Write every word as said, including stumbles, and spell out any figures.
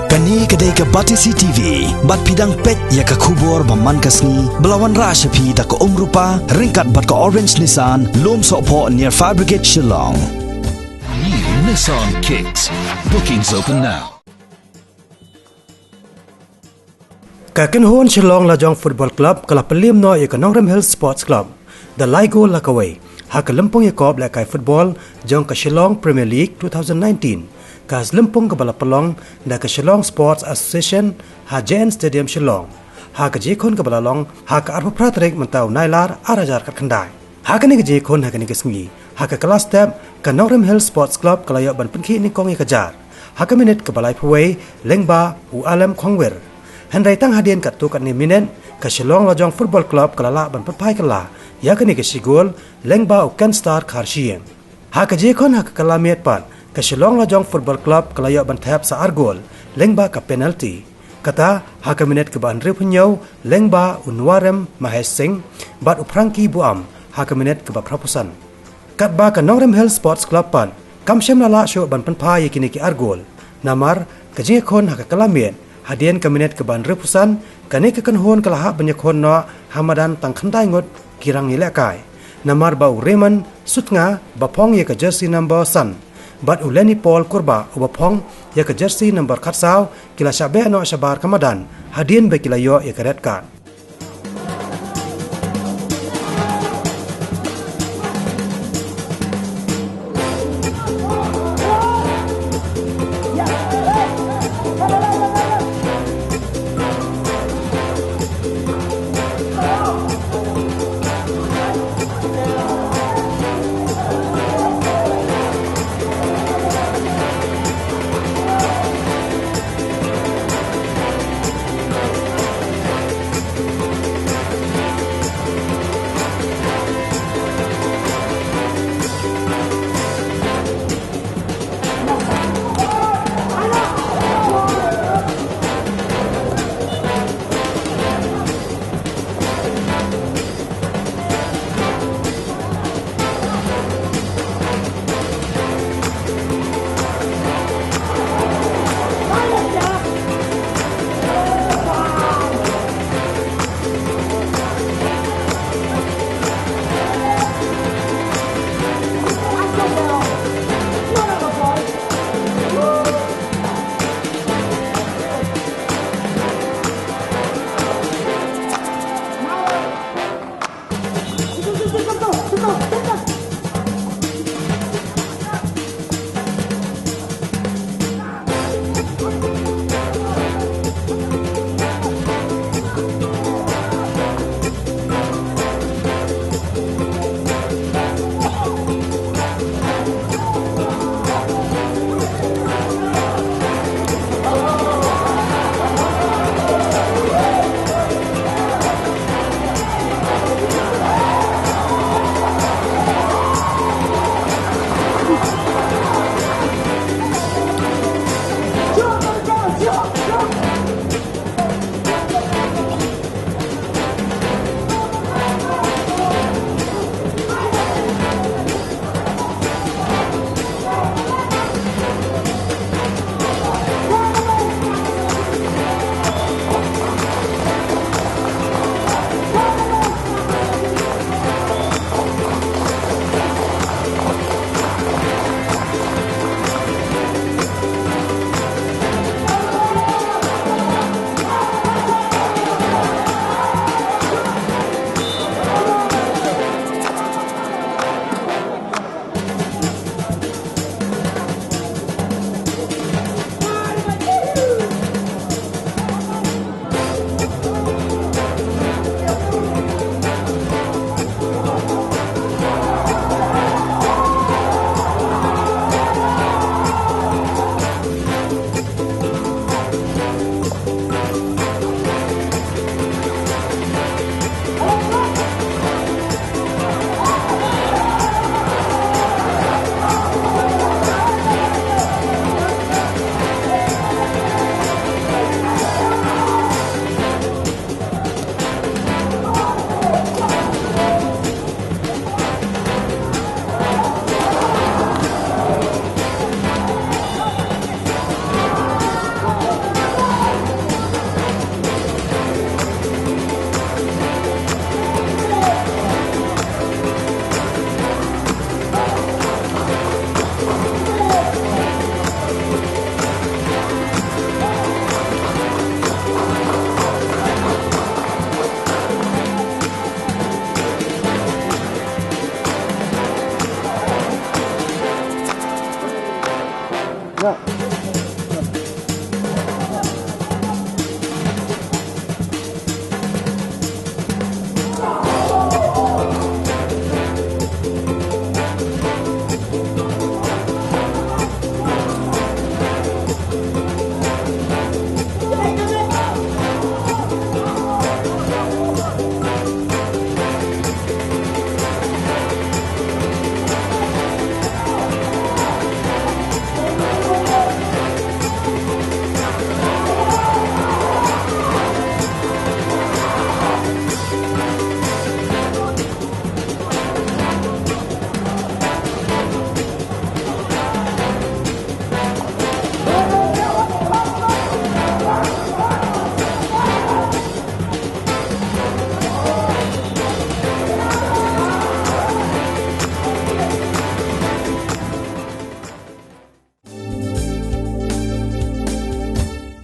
Kane ka dei ka Batesi T V, bad phi dang peit ïa ka khubor ba man ka sngi, ba la wanrah sha phi da ka Umrupa, ryngkat bad ka Orange Nissan, Lumsohphoh near Fire Brigade, Shillong. New Nissan Kicks. Bookings open now. Ka kynhun Shillong Lajong Football Club ka la pynliem noh ïa ka Nongrim Hills Sports Club da lai gol la kawei ha ka lympung ïakop lehkai football jong ka Shillong Premier League two thousand nineteen, ka lympung kaba la pynlong da ka Shillong Sports Association ha J N Stadium Shillong, ha ka jingïakhun kaba la long ha ka arphew phra tarik mynta u Nailar ar hajar khatkhyndai. Ha kane ka jingïakhun ha kane ka sngi, ha ka kylla step, ka Nongrim Hills Sports Club ka la ïoh ban pynkhih nyngkong ïa ka jar ha ka minit kaba laiphew wei lyngba u Alem Khongwir. Hynrei tang hadien katto katne minit, ka Shillong Lajong Football Club ka la lah ban pynphai kylla ïa kane ka shi gol lyngba u Kenstar Kharshiing. Ha ka jingïakhun ha ka kylla miet pat, ka Shillong Lajong Football Club ka la ïoh ban thep sa ar gol lyngba ka penalty. Kata ha ka minit kaba hynriewphew hynñiew lyngba u Nwarem Mahesh Singh bad u Frankie Buam ha ka minit kaba phraphew san. Katba ka Nongrim Hills Sports Club pat kam shym la lah shuh ban pynphai ïa kine ki ar gol. Namar ka jingïakhun ha ka kylla miet, hadien ka minit kaba hynriewphew san, kane ka kynhun ka la hap ban ïakhun noh ha madan tang khyndai ngut ki rangïalehkai. Namar ba u Raymond Sutnga ba phong ïa ka jersey number san bad u Lenny Paul Kurbah uba phong ïa ka jersey number khatsaw ki la shah beh noh shabar ka madan hadien ba ki la ïoh ïa ka red card.